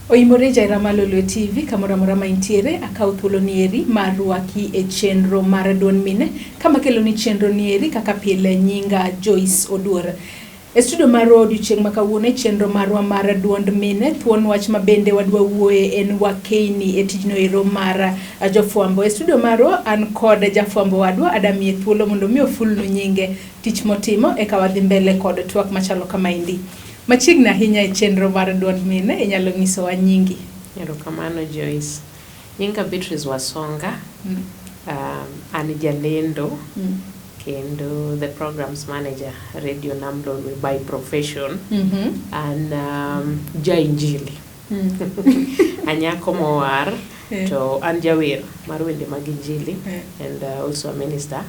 Oimore jaira ma Lolwe TV kamoro amora ma intiere, akawo thuolo nieri mar rwaki e chenro mar duond mine, kama kelo ni chenro nieri kaka pile. Nyinga Joyce Oduor. E studio marwa odiochieng' ma kawuono e chenro marwa mar duond mine, thuon wach ma bende wadwa wuoye en wakeini e tijno ero mar jofwambo. E studio marwa an kod jafwambo wadwa, adamiye thuolo mondo mi ofulnu nyinge, tich motimo, eka wadhi mbele kod twak machalo kamaendi. Machiegni ahinya e chenro mar duond mine, inyalo nyisowa nyingi? Erokamano, Joyce. Nyinga Beatrice Wasonga. An jalendo kendo the programs manager Radio Nam Lolwe by profession. An jainjili. Anyako mowar to an jawer mar wende mag injili and also a minister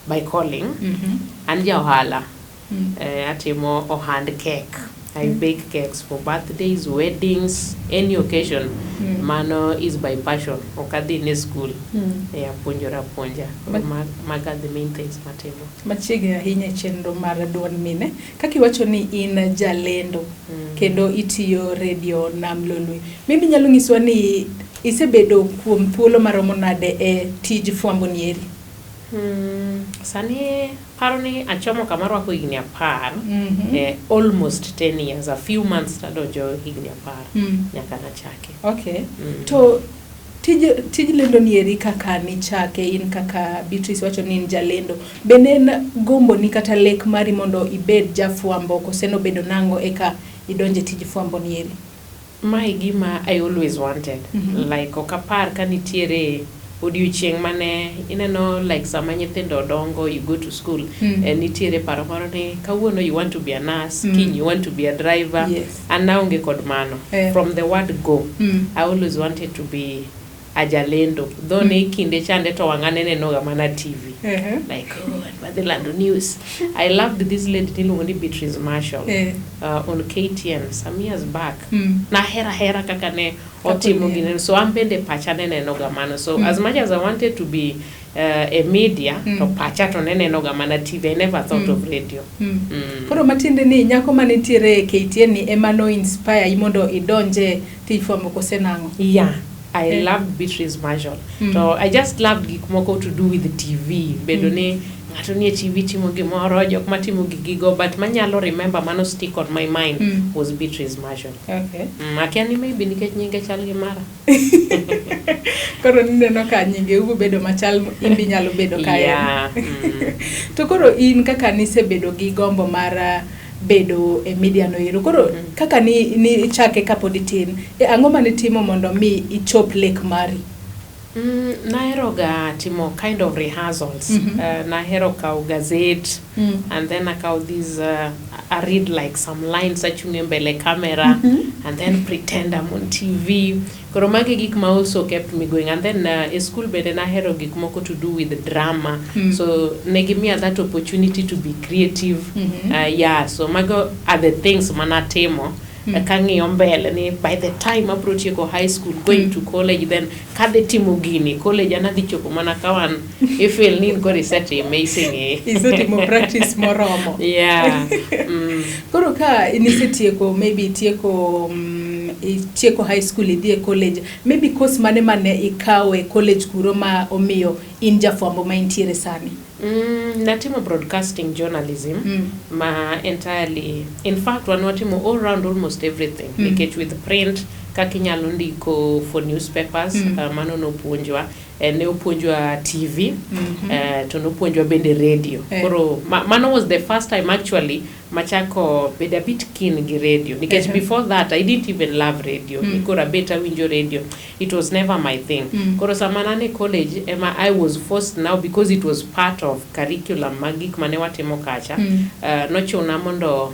by calling. An ja ohala. Atimo ohand cake. I bake cakes for birthdays, weddings, any occasion. Mano is by passion. Ok adhi ne school. Apuonjora apuonja. Koro maga the main things matimo. Machiegni ahinya e chenro mar duond mine, kaka iwacho ni in jalendo kendo itiyo Radio Nam Lolwe, maybe inyalo nyisowa ni isebedo kuom thuolo maromo nade e tij fwambo nieri? Sani paro ni achomo kama arwako higni 10, almost 10 years, a few months tadonjo higni 10 nyaka nachake. To tij lendo nieri kaka nichake, in kaka Beatrice wacho ni in jalendo, bende en gomboni kata lek mari mondo ibed jafwambo, kose nobedo nang'o eka idonje tij fwambo nieri? Mae gima I always wanted. Like ok apar ka nitiere odiochieng' mane ineno, like sama nyithindo dongo, you go to school, nitiere paro moro ni kawuono you want to be a nurse, kiny you want to be a driver. An naonge kod mano. From the word go, I always wanted to be a jalendo, though ne kinde chande to wang'a ne nenoga mana TV, like, "Oh, adhi lando news." I loved this lady niluongo ni Beatrice Marshall on KTN some years back. Nahero ahera kaka ne otimo gine, so an bende pacha ne nenoga mano. So as much as I wanted to be a media, to pacha to ne nenoga mana TV. I never thought of radio. Koro matiende ni nyako manitiere e KTN ni ema no inspire i mondo idonje tij fwambo, kose nang'o? Yeah, I loved Beatrice Marshall. To I just loved gik moko to do with TV. Bedo ni ng'ato nie TV timo gimoro, jok matimo gigigo, but manyalo remember mano stick on my mind was Beatrice Marshall. Akia ni maybe nikech nyinge chal gi mara. Koro nineno ka nyinge ugo bedo machal, in be inyalo bedo ka en. To koro in kaka nisebedo gi gombo mar bedo e media no ero, koro kaka ni ichake kapod itin, ang'o manitimo mondo mi ichop lek mari? Nahero ga timo kind of rehearsals. Nahero kawo gazette and then akawo these, I read like some lines, achung' e mbele camera and then pretend I'm on TV. Koro magi gik ma also kept me going. And then e school bende nahero gik moko to do with drama. So ne gimiya that opportunity to be creative. Yeah, so mago are the things manatimo. Kang'iyo mbele ni by the time abro tieko high school, going to college, then kadhi timo gini college, an adhi chopo mana ka wan ifeel ni in koro isetime, iseng'eye. Isetimo practice moromo. Yeah. Koro ka nisetieko, maybe itieko, itieko high school, idhi e college, maybe course mane mane ikawo e college kuro ma omiyo in jafwambo ma intiere sani? Natimo broadcasting journalism ma entirely, in fact wan watimo all round almost everything nikech with print, kaka inyalo ndiko for newspapers, mano nopuonjwa. Ne opuonjwa TV, to nopuonjwa bende radio. Koro mano was the first time actually machako bedo a bit keen gi radio, nikech before that I didn't even love radio. Koro abet awinjo radio, it was never my thing. Koro sama nan e college ema I was forced now, because it was part of curriculum mag gik mane watimo kacha. Nochuna mondo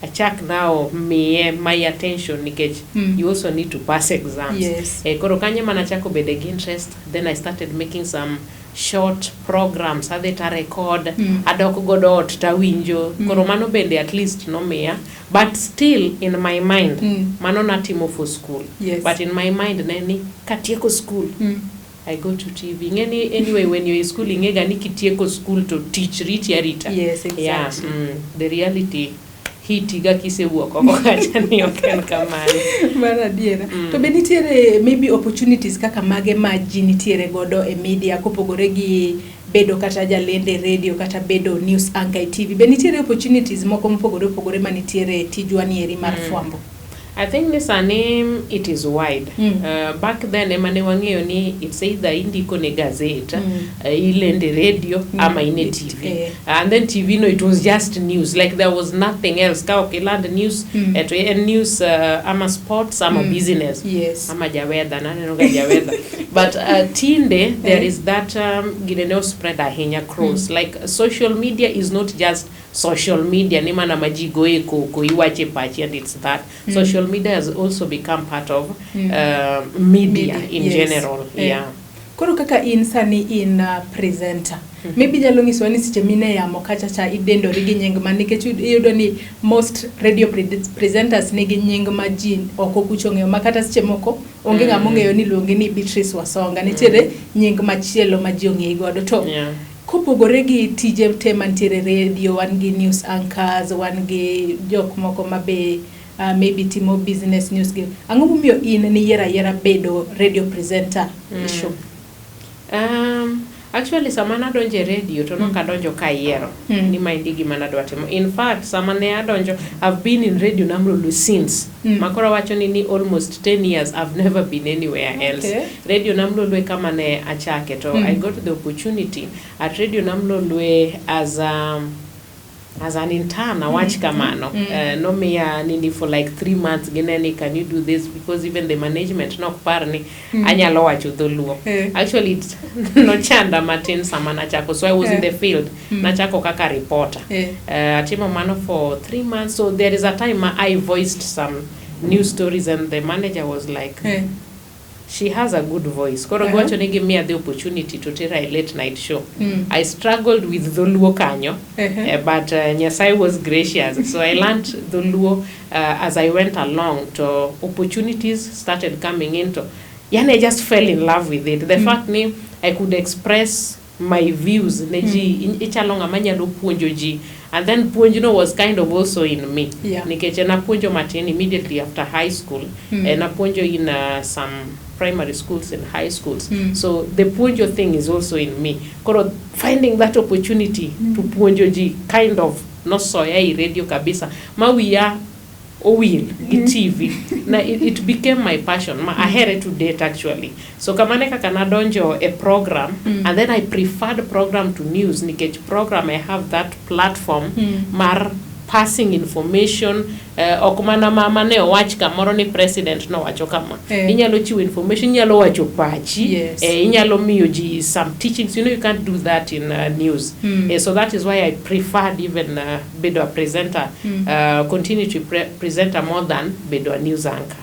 achak now miye my attention nikech you also need to pass exams. Koro kanyo ema nachako bedo gi interest. Then I started making some short programs, adhi ta record, adok godo ot tawinjo. Koro mano bende at least nomiya, but still in my mind, mano natimo for school, but in my mind ne ni katieko school, I go to TV. Ing'e ni anyway when you're in school, ing'e ga ni kitieko school to tich riti arita. Yeah, the reality hits. hitiga kisewuok oko kacha ni ok en kamano. Mar adiera. To be nitiere maybe opportunities kaka mage ma ji nitiere godo e media kopogore gi bedo kata jalendo e radio kata bedo news anchor e TV? Be nitiere opportunities moko mopogore opogore manitiere e tijwa ni eri mar fwambo? I think ni sani it is wide. Back then ema ne wang'eyo ni it's either indiko ne gazette, ilende radio, ama in e TV. And then TV no, it was just news. Like there was nothing else. Ka ok iland news, to en news ama sports ama business. Ama jawedha, naneno ga jawedha. But tinde there is that gine ne spread ahinya across. Like social media is not just social media ni mana ma ji goye koko, iwache pachi and it's that. Social media has also become part of media, Media, in general. Yeah. Koro kaka in sani in presenter, maybe nyalo nyisowa ni seche mine yamo kacha cha idendori gi nying ma, nikech iyudo ni most radio presenters nigi nying ma ji oko kucho ong'eyo, ma kata seche moko onge ng'ama ong'eyo ni iluongi ni Beatrice Wasonga, nitiere nying machielo ma ji ong'eyi godo. To kopogore gi tije te mantiere radio, wan gi news anchors, wan gi jok moko ma be maybe timo business news gi, ang'o momiyo in niyiero ayiera bedo radio presenter e show? Actually sama nadonjo e radio to nok adonjo kayiero ni maendi gima nadwa timo. In fact, sama ne adonjo, I've been in Radio Namlolwe since. Makoro awacho ni almost 10 years I've never been anywhere else. Radio Namlolwe kama ne achake to I got the opportunity at Radio Namlolwe as an intern, awach kamano. Nomiya nini for like 3 months, gineni, "Can you do this?" Because even the management nok par ni anyalo wacho dholuo. Actually it nochanda matin sama nachako, so I was in the field. Nachako kaka reporter. Atimo mano for 3 months, so there is a time ma I voiced some news stories and the manager was like, "She has a good voice." Koro giwacho ni gimiya the opportunity to tera e late night show. I struggled with dholuo kanyo, but Nyasaye was gracious, so I learned dholuo as I went along to opportunities started coming into, yani I just fell in love with it, the fact ni I could express my views ne ji. Ichalo ng'ama nyalo puonjo ji, and then puonjno was kind of also in me nikech en apuonjo matin immediately after high school. En apuonjo in some primary schools and high schools. So the puonjo thing is also in me. Koro finding that opportunity to puonjo ji kind of nosoya e radio kabisa ma wiya owil gi TV na it became my passion ma ahere to date actually. So kamano e kaka nadonjo e program. And then I preferred program to news nikech program I have that platform mar passing information, ok mana ma ne owach kamoro ni president nowacho kama. Inyalo chiwo information, inyalo wacho pachi, inyalo miyo ji some teachings. You know, you can't do that in news. So that is why I preferred even bedo a presenter, continue to presenter more than bedo a news anchor.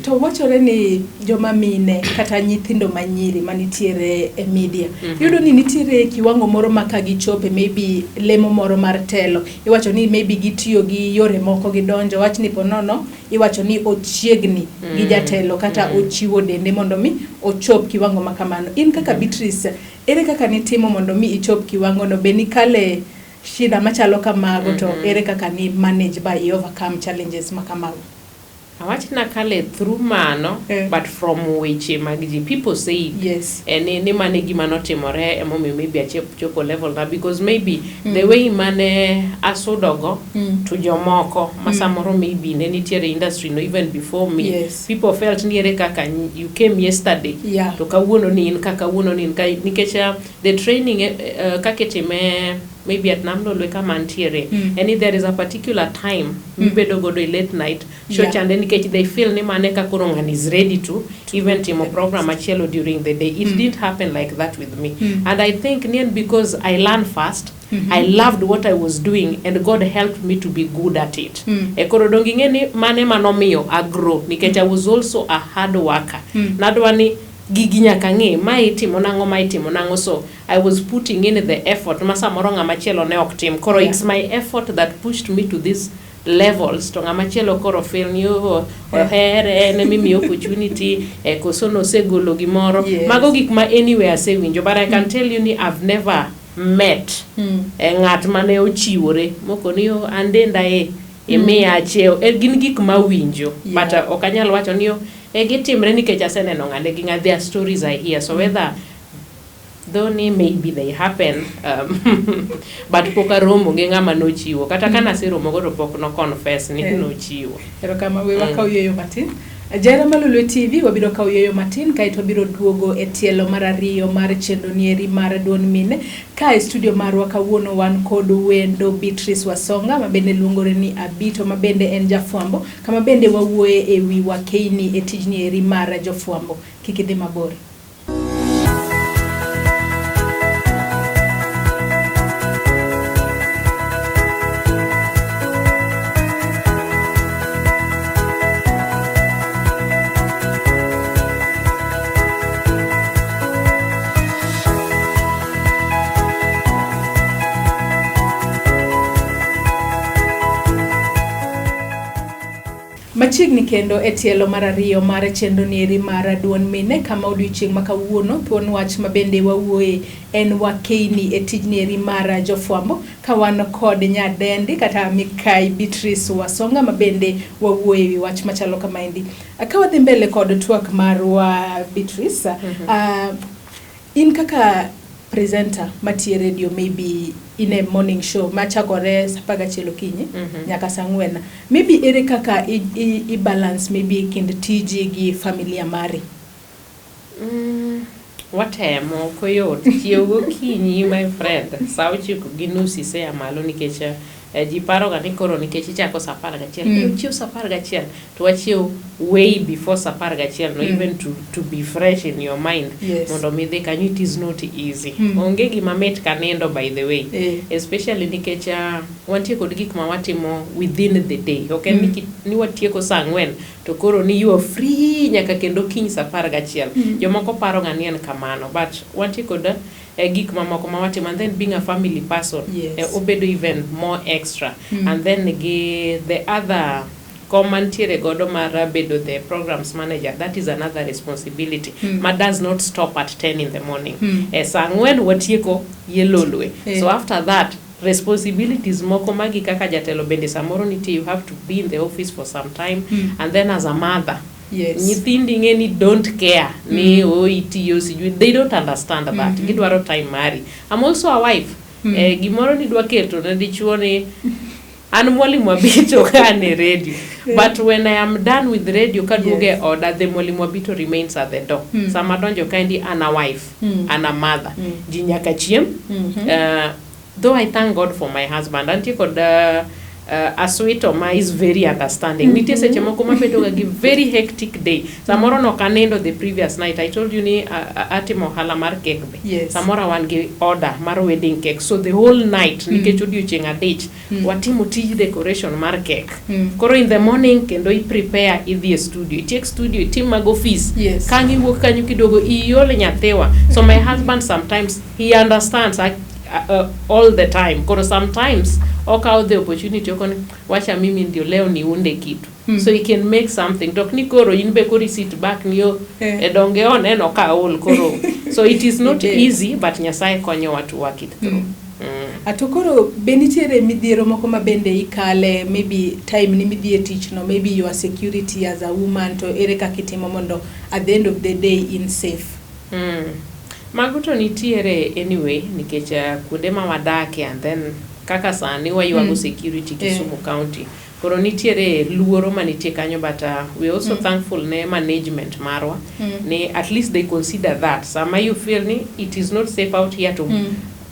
To wachore ni joma mine kata nyithindo manyiri manitiere e media, iyudo ni nitiere kiwango moro ma ka gichope maybe lemo moro mar telo, iwacho ni maybe gitiyo gi yore moko gidonjo, wach ni ponono iwacho ni ochiegni gi jatelo kata ochiwo dende mondo mi ochop kiwango ma kamano. In kaka Beatrice, ere kaka nitimo mondo mi ichop kiwango no? Be nikale shida machalo kamago to ere kaka ni manage by i overcome challenges ma kamago? Awach nakale through mano, but from weche mag ji, people said ni mano e gima notimore emomiyo maybe achopo level na, because maybe the way mane asudogo to jomoko ma samoro maybe ne nitiere industry no even before me, people felt ni ere kaka you came yesterday to kawuono ni in ka, kawuono ni in ka, nikech the training kaka itime maybe at Namlolwe kama ntiere, and there is a particular time mibedo godo e late night show chande, nikech they feel ni mane ka koro ng'ani is ready to even timo program machielo during the day. It didn't happen like that with me, and I think ni en because I learn fast. I loved what I was doing and God helped me to be good at it. E koro donge ing'e ni mane manomiyo agrow, nikech I was also a hard worker. Nadwa ni gigi nyaka ng'e ma itimo nang'o, ma itimo nang'o, so I was putting in the effort ma samoro ng'ama chielo ne ok tim. Koro it's my effort that pushed me to these levels, to ng'ama chielo koro feel ni oh, ohere en emimiye opportunity, koso nosegolo gimoro. Mago gik ma anyway asewinjo, but I can tell you ni I've never met ng'at mane ochiwore moko ni, "Oh, an denda e Imiya achiew. E, gin gik mawinjo. Yeah. But ok anyal wacho ni e gitimre nikech aseneno ng'ane gi ng'a. There are stories I hear. So whether though ni maybe they happen but pok aromo gi ng'ama nochiwo kata ka naseromo go to pok no confess ni nochiwo. Erokamano, we wakaw yueyo matin. Jahera mar Lolwe TV, wabiro kawo yueyo matin kaeto wabiro duogo e tielo mar ariyo mar chenro nieri mar duond mine. Ka e studio marwa kawuono wan kod wendo Beatrice Wasonga ma bende luongore ni Abito ma bende en jafwambo, kama bende wawuoye e wi wakeini e tijni eri mar jofwambo. Kik idhi mabor. Machiegni kendo e tielo mar ariyo mar chenro nieri mar duond mine kama odiochieng' ma kawuono thuon wach ma bende wawuoye en wakeini e tijni eri mar jofwambo ka wan kod nyadendi kata Mikai Beatrice Wasonga ma bende wawuoye ewi wach machalo kamaendi. Ka wadhi mbele kod twak marwa Beatrice, in kaka presenter matiyo e radio maybe in e morning show machakore saa apar gachiel okinyi nyaka saa ang'wen. Maybe ere kaka i balance maybe kind tiji gi familia mari? Watemo, ok oyot. Chiew gokinyi my friend, saa ochiko gi nus isea malo nikech ji paroga ni koro nikech ichako saa apar gachiel. Chiew saa apar gachiel to wachiew way before saa apar gachiel no even to be fresh in your mind. Mondo mi idhi kanyo it is not easy. Onge gima mit ka nindo by the way. Especially nikech wantie kod gik ma watimo within the day. Ok en ni watieko saa ang'wen to koro ni you are free nyaka kendo kiny saa apar gachiel. Jomoko paro ga ni en kamano but wantie kod gik mamoko ma watimo and then being a family person obedo even more extra. And then gi the other kom mantiere godo mar bedo the programs manager, that is another responsibility ma does not stop at 10 in the morning. Saa ang'wen watieko yelolwe. So after that responsibilities moko magi kaka jatelo bende samoro nitie you have to be in the office for some time and then as a mother nyithindi ng'e ni don't care ni o itiyo sijui they don't understand that. Gidwaro time mari. I'm also a wife. Gimoro ni dwa keto ne dichuo ni an mwalimu Abito ka an e radio. But when I am done with radio kaduogo e oda the mwalimu Abito remains at the door. Sama donjo kaendi an a wife, an a mother. Ji nyaka chiem. Though I thank God for my husband, antie kod aswito ma is very understanding. Nitie seche moko mabedo ga gi very hectic day. Samoro nok anindo the previous night. I told you ni atimo ohala mar cake be. Samoro wan gi order mar wedding cake. So the whole night nikech odiochieng' adich watimo tij decoration mar cake. Koro in the morning kendo i prepare idhi e studio. Itiek studio itim mag office. Kang' iwuok kanyo kiduogo iol nyathiwa. So my husband sometimes he understands all the time. Koro sometimes okawo the opportunity okoni wacha mimi ndio leo niunde kitu. So he can make something. Dok ni koro in be koro sit back ni yo e donge oneno ka aol koro. So it is not easy but Nyasaye konyowa to work it through. Ato koro be nitiere midhiero moko ma bende ikale maybe time ni midhi e tich no maybe your security as a woman to ere kaka itimo mondo at the end of the day in safe? Mago to nitiere anyway nikech kuonde ma wadakie and then kaka sani waywago security Kisumu County. Koro nitiere luoro manitie kanyo but we also thankful ne management marwa ni at least they consider that. Sama you feel ni it is not safe out here to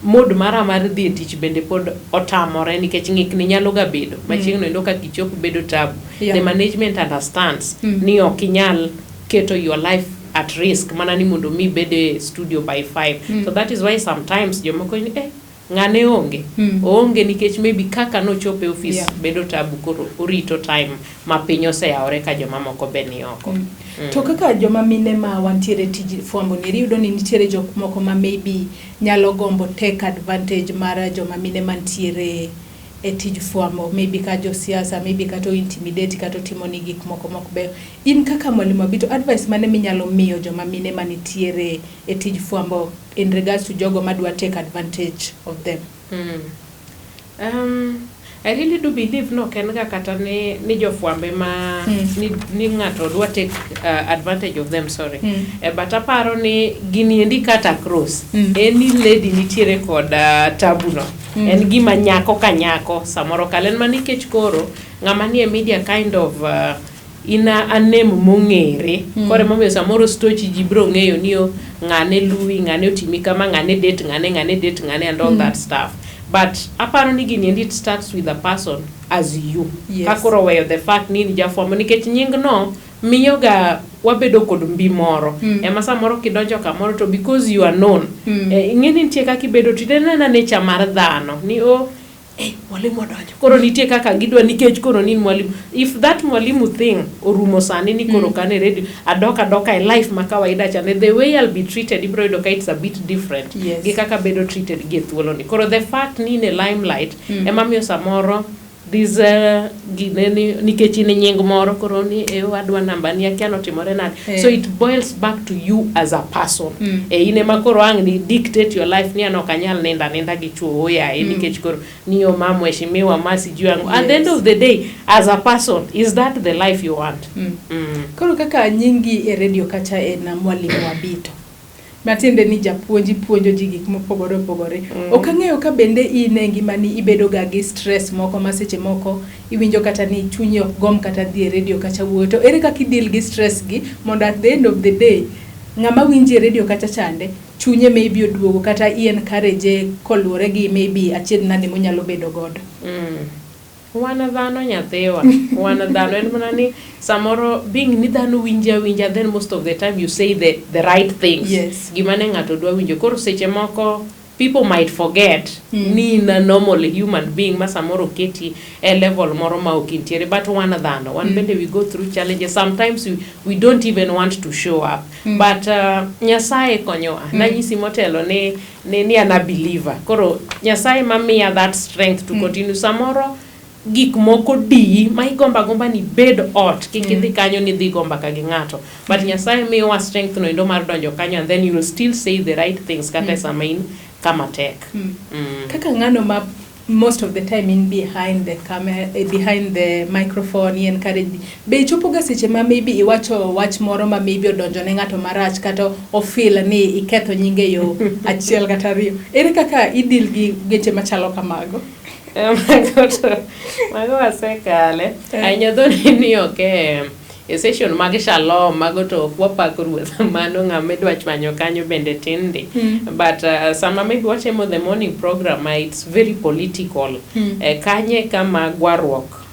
mode mara mar dhi e tich bende pod otamore nikech ng'ikni nyalo ga bedo. Machiegni endo kaka ichopo bedo tabu. The management understands ni ok inyal keto your life at risk mana ni mondo mi ibed e studio by 5. So that is why sometimes jomoko ni ng'ane onge. Oonge nikech maybe kaka nochopo e office bedo tabu koro orito time ma piny oseyawore ka joma moko be ni oko. To kaka joma mine ma wantiere tij fwambo ni iyudo ni nitiere jok moko ma maybe nyalo gombo take advantage mar joma mine mantiere e tij fwambo maybe ka josiasa maybe kata o intimidate kata otimo ni gik moko mok beyo. In kaka mwalimu Abito advice mane minyalo miyo joma mine manitiere e tij fwambo in regards to jogo madwa take advantage of them? I really do believe no ok en ga kata ni jofwambe ma ni ng'ato dwa take advantage of them, sorry. But aparo ni gini endi cut across. Any lady nitiere kod tabu no. En gima nyako ka nyako samoro kalo en mana nikech koro ng'ama nie media kind of in a name mong'ere. Koro emomiyo samoro stochi ji biro ng'eyo ni o ng'ane luwi, ng'ane otimi kama, ng'ane date ng'ane, ng'ane date ng'ane and all that stuff. But aparo ni gini endi it starts with a person as you. Ka koro oweyo the fact ni in jafwambo nikech nying no miyo ga wabedo kod mbi moro. Ema samoro kidonjo kamoro to because you are known. Ing'e ni nitie kaka ibedo to ineno nature mar dhano ni o mwalimu odonjo. Koro nitie kaka gidwa nikech koro ni in mwalimu. If that mwalimu thing orumo sani ni koro kane radio adok adoka e life ma kawaida chande, the way I'll be treated ibiro yudo ka it's a bit different gi kaka bedo treated gi e thuolo ni. Koro the fact ni in e limelight ema miyo samoro this gine ni nikech in e nying moro koro ni e adwa namba ni akia notimore nade. So it boils back to you as a person. In ema koro ang' ni dictate your life ni an ok anyal nindo aninda gi chuo oyaye nikech koro ni o ma mheshimiwa ma sijui ang'o. At the end of the day, as a person, is that the life you want? Koro kaka nyingi e radio kacha en Mwalimu Abito. Matiende ni japuonj ipuonjo ji gik mopogore opogore. Ok ang'eyo ka bende in e ngimani ibedo ga gi stress moko ma seche moko iwinjo kata ni chunyi ok gomb kata dhi e radio kacha wuoyo. To ere kaka i deal gi stress gi mondo at the end of the day ng'ama winji e radio kacha chande chunye maybe oduogo kata i encourage koluwore gi maybe achiedh nade monyalo bedo godo. Wan dhano nyathiwa, wan dhano en mana ni samoro being ni dhano winji awinja, then most of the time you say the right things. Gima ne ng'ato dwa winjo. Koro seche moko people might forget ni in a normal human being ma samoro oketi e level moro ma ok intiere, but wan dhano wan bende we go through challenges. Sometimes we don't even want to show up, but Nyasaye konyowa. Nanyisi motelo ni an a believer, koro Nyasaye mamiya that strength to continue. Samoro gik moko diyi ma igombo agomba ni bed ot kik idhi kanyo ni idhi go mbaka gi ng'ato, but Nyasaye miyowa strength no endo mar donjo kanyo and then you will still say the right things kata e sama in kama tek. Kaka ng'ano ma most of the time in behind the camera, behind the microphone, i encourage ji. Be ichopo ga seche ma maybe iwacho wach moro ma maybe odonjo ne ng'ato marach kata ofeel ni iketho nyinge yo achiel kata ariyo. Ere kaka i deal gi geche machalo kamago? Mago to mago wasekale ahinya dho ni ok e session mag shalom, mago to ok wapak Ruoth, mano ng'ama idwa chwanyo kanyo bende tin ndi. But sama maybe watimo the morning program, it's very political. Kanye kama gwarruok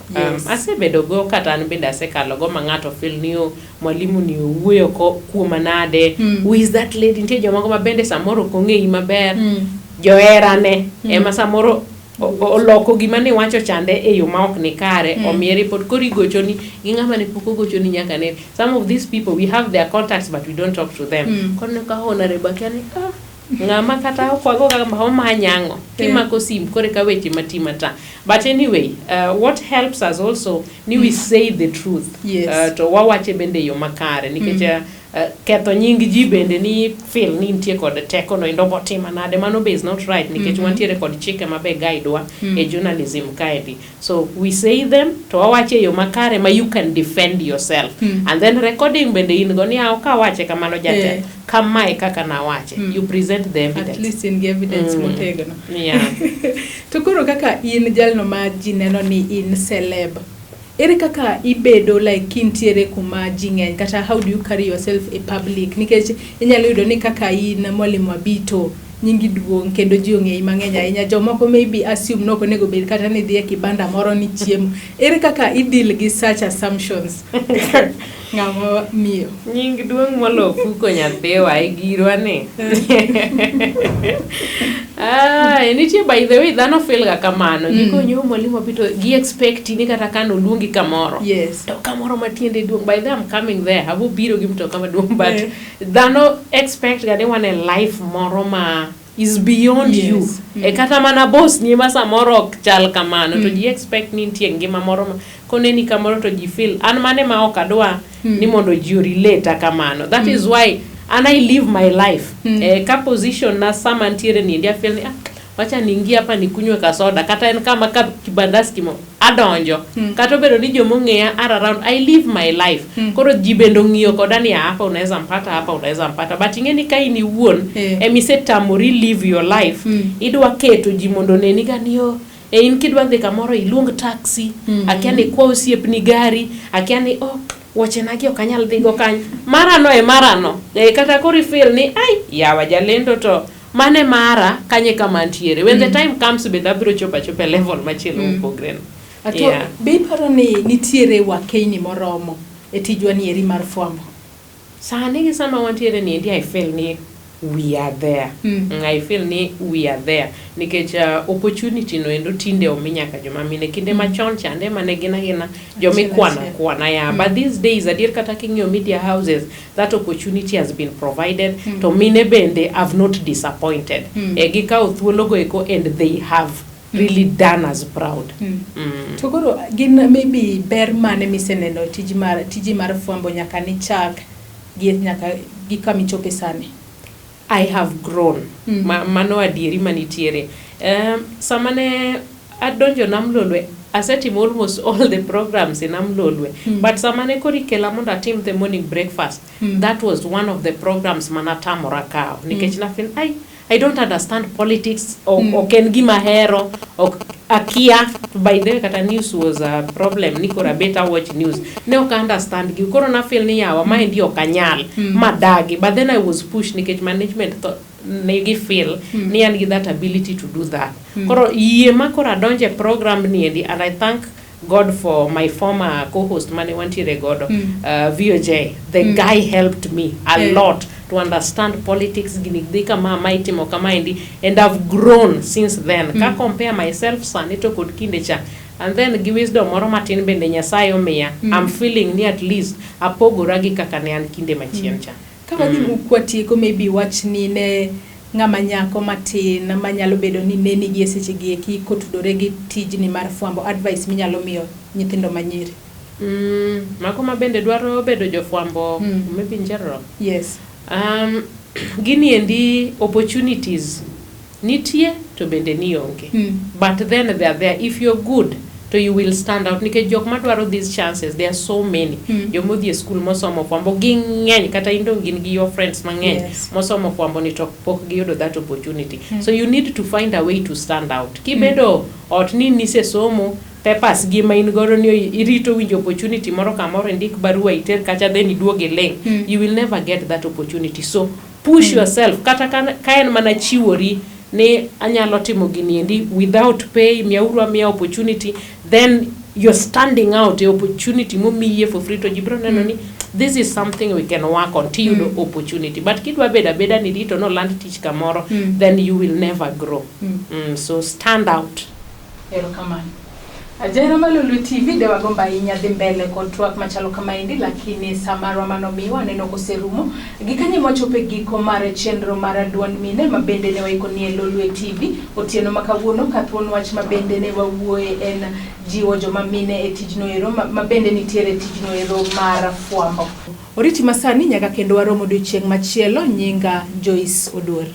asebedo go kata an bende asekalo go ma ng'ato feel ni o mwalimu ni owuoyo kuoma nade. Who is that lady? Nitie jomoko ma bende samoro ok ong'eyi maber. Joherane ema samoro oloko gima ne iwacho chande e yo ma ok ni kare. Omiye report, koro igochoni gi ng'ama ne pok ogochoni nyaka ne. Some of these people, we have their contacts, but we don't talk to them. Koro ineno ka honorable akia ni ah, ng'ama kata ok wago ga omanya ang'o timako sim koro eka weche mati mata. But anyway, what helps us also ni we say the truth. To wawache bende e yo makare nikech ketho nying ji bende ni feel ni nitie kod teko no endo botima nade, mano be is not right nikech wantiere kod chike mabe guide wa e journalism kaendi. So we say them to wawache e yo makare ma you can defend yourself. And then recording bende in go ni ok awache kamano jatelo. Kamae kaka nawache. You present the evidence. At least in gi evidence motegno. To koro kaka in jalno ma ji neno ni in celeb, ere kaka ibedo like kintiere kuma ji ng'eny kata how do you carry yourself e public? Nikech inyalo yudo ni kaka in Mwalimu Abito, nyingi duong' kendo ji ong'eyi mang'eny ahinya. Jomoko maybe assume ni ok onego bed kata ni idhi e kibanda moro ni chiemo. Ere kaka i deal gi such assumptions? Ng'ama miyo. Nying duong' molo ofuko nyathiwa e girwa ni. Ah, nitie, by the way, dhano feel ga kamano. Gikonyo Mwalimu Abito gi expect ni kata ka noluongi kamoro. To kamoro matiende duong'. By the way, I'm coming there. Abo biro gi mtoka maduong', but dhano expect ga ni wan e life moro ma is beyond you. E kata mana boss ni ema samoro ok chal kamano. To ji expect ni nitie ngima moro ma koneni kamoro to ji feel an mane ma ok adwa ni mondo ji relate kamano. That is why and I live my life. Ka position na sama ntiere ni I feel ni ah, Wacha niingie hapa nikunywe kasoda kata en kama ka kibandaski mo adonjo. Kata obedo ni jomong'eya are around, I live my life. Koro ji bende ong'iyo koda ni hapa unaweza mpata, hapa unaweza mpata. But ing'e ni ka in iwuon emisetamori live your life, idwa keto ji mondo oneni ga ni oh, e in kidwa dhi kamoro iluong taxi, akia ni kwa osiepni gari, akia ni oh, wuochenagi ok anyal dhigo kanyo. Marano e marano. E, kata koro ifeel ni ai yawa jalendo to mane mara kanye kama antiere. When the time comes bende abiro chopo achopa e level machielo mopogre no. Ato, be iparo ni nitiere wakeyni moromo e tijwa ni eri mar fwambo? Sani gi sama wantiere ni endi I feel ni we are there. I feel ni we are there nikech opportunity no endo tinde omi nyaka joma mine. Kinde machon chande mane gin agina joma ikwana kwana ya. But these days adier kata king'iyo media houses that opportunity has been provided to mine bende have not disappointed. E gikawo thuolo go eko and they have really done us proud. To koro gin maybe ber mane miseneno e tij mar tiji mar fwambo nyaka nichak gi nyaka gi kama ichope sani? I have grown. Mano adieri manitiere. Sama ne adonjo Nam Lolwe, asetimo almost all the programs in Nam Lolwe. But sama ne koro ikela mondo atim the morning breakfast, that was one of the programs manatamora kawo. Nikech na feel, ai, I don't understand politics, ok en gima ahero, ok akia. By the way, kata news was a problem, ni koro abet watch news. Ne ok understand gi. Koro na feel ni yawa, maendi ok anyal, madagi. But then I was pushed nikech management thought, negi feel ni an gi that ability to do that. Koro yie ma koro adonje e program ni endi, and I thank God for my former co-host mane wantiere godo, VOJ. The guy helped me a lot to understand politics, gini dhi kama, ma itimo kama endi, and I've grown since then. Ka compare myself sani to kod kinde cha, and then gi wisdom moro matin bende Nyasaye omiya, I'm feeling ni at least apogora gi kaka ne an kinde machien cha. Ka wadhi kwatieko maybe wachni ne ng'ama nyako matin manyalo bedo ni neni gi e seche gi eki kotudore gi tijni mar fwambo, advice minyalo miyo nyithindo manyiri? Mago ma bende dwaro bedo jofwambo, maybe in general. Yes. Gini endi opportunities nitie to bende ni onge. But then they are there. If you're good, to you will stand out nikech jok madwaro these chances there are so many. Jomodhi e school mosomo fwambo ging'eny kata in dong gin gi your friends mang'eny mosomo fwambo ni to pok giyudo that opportunity. So you need to find a way to stand out. Kibedo ot ni nisesomo papers gi ma in godo ni irito winjo opportunity moro kamoro indik barua iter kacha then iduog iling', you will never get that opportunity. So push yourself kata ka en mana chiwori ni anyalo timo gini endi without pay, miyauru amiya opportunity, then you're standing out e opportunity momiyie for free to ji biro neno ni this is something we can work on tiyudo opportunity. But kidwa bedo abeda ni rito noland tich kamoro, then you will never grow. So stand out. Erokamano. Ajahera mar Lolwe TV de wagombo ahinya dhi mbele kod twak machalo kamaendi, lakini sa marwa manomiwa aneno koserumo. Gikanyo ema wachopo e giko mar chenro mar duond mine ma bende ne waikoni e Lolwe TV otieno ma kawuono ka thuon wach ma bende ne wawuoye en jiwo joma mine e tijno ero ma bende nitiere e tijno ero mar fwambo. Oriti masani nyaka kendo warom odiochieng' machielo. Nyinga Joyce Oduor.